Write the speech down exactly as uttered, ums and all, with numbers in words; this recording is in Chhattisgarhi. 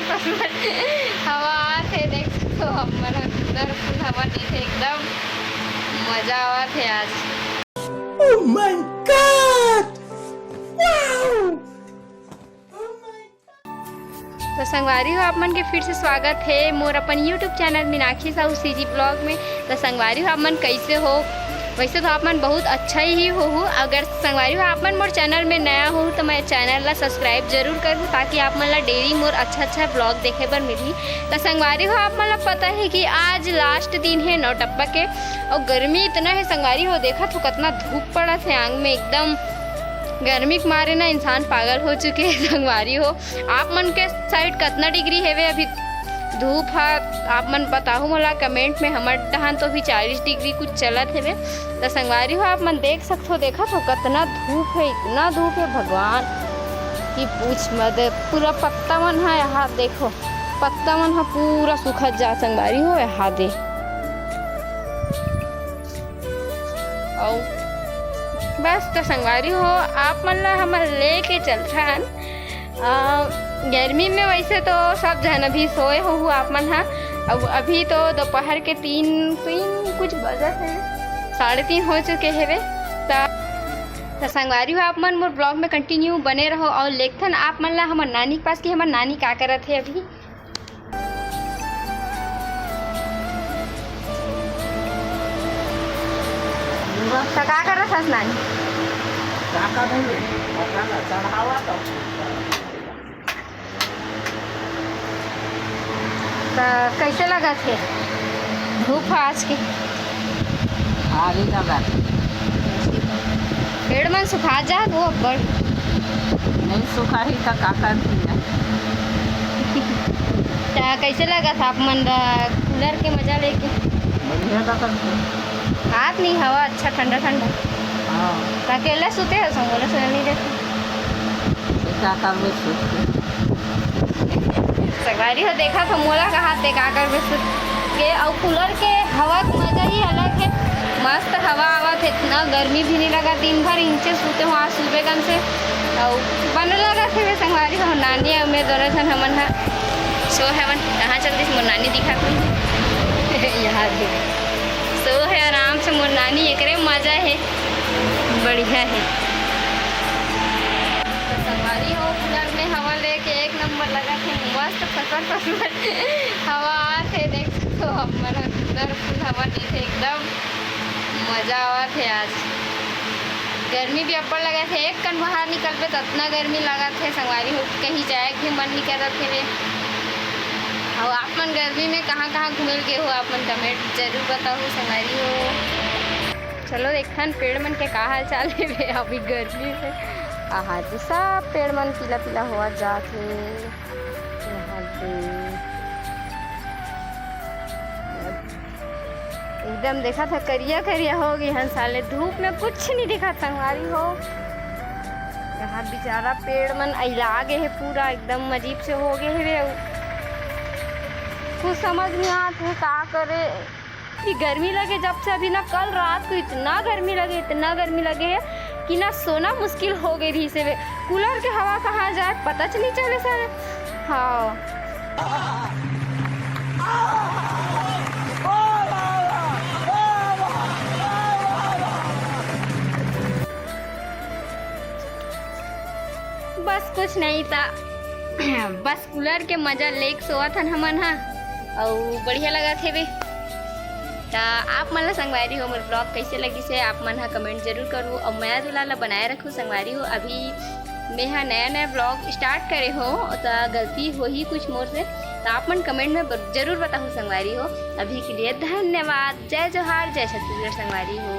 हवा आथे, देख सकथो, हमर अंदर फुल हवा देथे, एकदम मजा आवत हे आज। Oh my God! Wow! तो संगवारी हो, आप मन के फिर से स्वागत हे मोर अपन YouTube channel Meenakshi Sahu CG blog में। तो संगवारी हो, आप मन कैसे हो? वैसे तो आप मन बहुत अच्छा ही होहू। अगर संगवारी हो, आप मन मोर चैनल में नया हो तो मैं चैनल ला सब्सक्राइब जरूर करूँ, ताकि आप मन ला डेली मोर अच्छा अच्छा ब्लॉग देखे बर मिलही। तो संगवारी हो, आप मन ला पता है कि आज लास्ट दिन है नौटप्पा के, और गर्मी इतना है संगवारी हो, देखा तो कितना धूप पड़त है आंग में, एकदम गर्मी के मारे ना इंसान पागल हो चुके है संगवारी हो। आप मन के साइड कितना डिग्री हेवे अभी धूप ह? आप मन बताहू मोला कमेंट में। हमर डहान तो अभी चालीस डिग्री कुछ चलत हेवे। त संगवारी हो, आप मन देख सकथो, देखत हो कितना धूप है, इतना धूप है भगवान कि पूछ मत। पूरा पत्ता मन ह, यहाँ देखो, पत्ता मन ह पूरा सूखत जा संगवारी हो, यहाँ दे। अउ बस, तो संगवारी हो, आप मन ला हमन लेके चलथन। अ, गर्मी में वैसे तो सब झन अभी सोए होहू आप मन ह। अब अभी तो दोपहर के तीन, तीन कुछ बजत हे, साढ़े तीन हो चुके हेवे। त, त संगवारी हो, आप मन मोर ब्लॉग में कंटिन्यू बने रहो और लेखथन आप मन ला हमर नानी के पास कि हमर नानी का करत हे अभी। त का करत हस नानी? का का नहीं, पता ना, चढ़ावा तो। त कैसे लगत हे धूप आज के? भारी लगत। पेड़ मन सुखा जात हो अब्बड़। नहीं सुखाही त का करही? त कैसे लगत आप मन ला कूलर के मजा लेके? बढ़िया लगत हे। आत नहीं हवा अच्छा ठंडा ठंडा। हाँ। त अकेला सुते हो संग, मोला सुनाई नहीं देत। ये का करबे सुत के? संगवारी हो, देखा तो मोला कहा ते का करबे सुत के, अउ कूलर के हवा के मजा ही अलग है। मस्त हवा आवत हे, इतना गर्मी भी नहीं लगा। दिन भर इंचे सूते हो आज सुबह कन से, अउ बने लगत हे संगवारी हो। नानी अउ मैं दोनों झन हमन ह सो हवन। कहाँ चल दिस मोर नानी, दिखा कोई? यहाँ दे, सो है आराम से मोर नानी, एकरे मजा है, बढ़िया है। तो संगवारी हो, कूलर में हवा लेके एक नंबर लगत हे, मस्त फसर फसर हवा आत हे। देख सकथो, हमर अंदर फुल हवा देथे, एकदम मजा आवत हे आज। गर्मी भी अब्बड़ लगत हे, एक कन बाहर निकलबे त अतना गर्मी लगत हे संगवारी हो, कहीं जाए के मन नहीं करत हे रे। अउ आप मन गर्मी में कहाँ कहाँ घूमे ल गे हो, आप मन कमेंट जरूर बताहू संगवारी हो। चलो देखथन पेड़ मन के का हाल चाल हे बे अभी गर्मी में। आहा, तो सब पेड़ मन पीला पीला होवत जात हे। यहाँ पे एकदम देखा था करिया करिया हो गई हन साले, धूप में कुछ नहीं दिखा संगवारी हो। यहाँ बेचारा पेड़ मन अइला गे हे, पूरा एकदम अजीब से हो गए हे रे। कुछ समझ नहीं आत हे का करे। कि गर्मी लगे जब से, अभी ना कल रात को इतना गर्मी लगे, इतना गर्मी लगे है कि ना सोना मुश्किल हो गई रही से। कूलर के हवा कहाँ जाए पता च नहीं चले सर। हाँ। बस कुछ नहीं था, बस कूलर के मजा लेके सोवत हन हमन हा, अउ बढ़िया लगत हेवे। त आप मन ला संगवारी हो मोर ब्लॉग कैसे लगिस हे, आप मन हा कमेंट जरूर करू, अउ मया दुलार ला बनाए रखू संगवारी हो। अभी मैं हा नया नया ब्लॉग स्टार्ट करे हो, त गलती होही कुछ मोर से, त आप मन कमेंट में ब-, जरूर बताहू संगवारी हो। अभी के लिए धन्यवाद, जय जोहार, जय छत्तीसगढ़ संगवारी हो।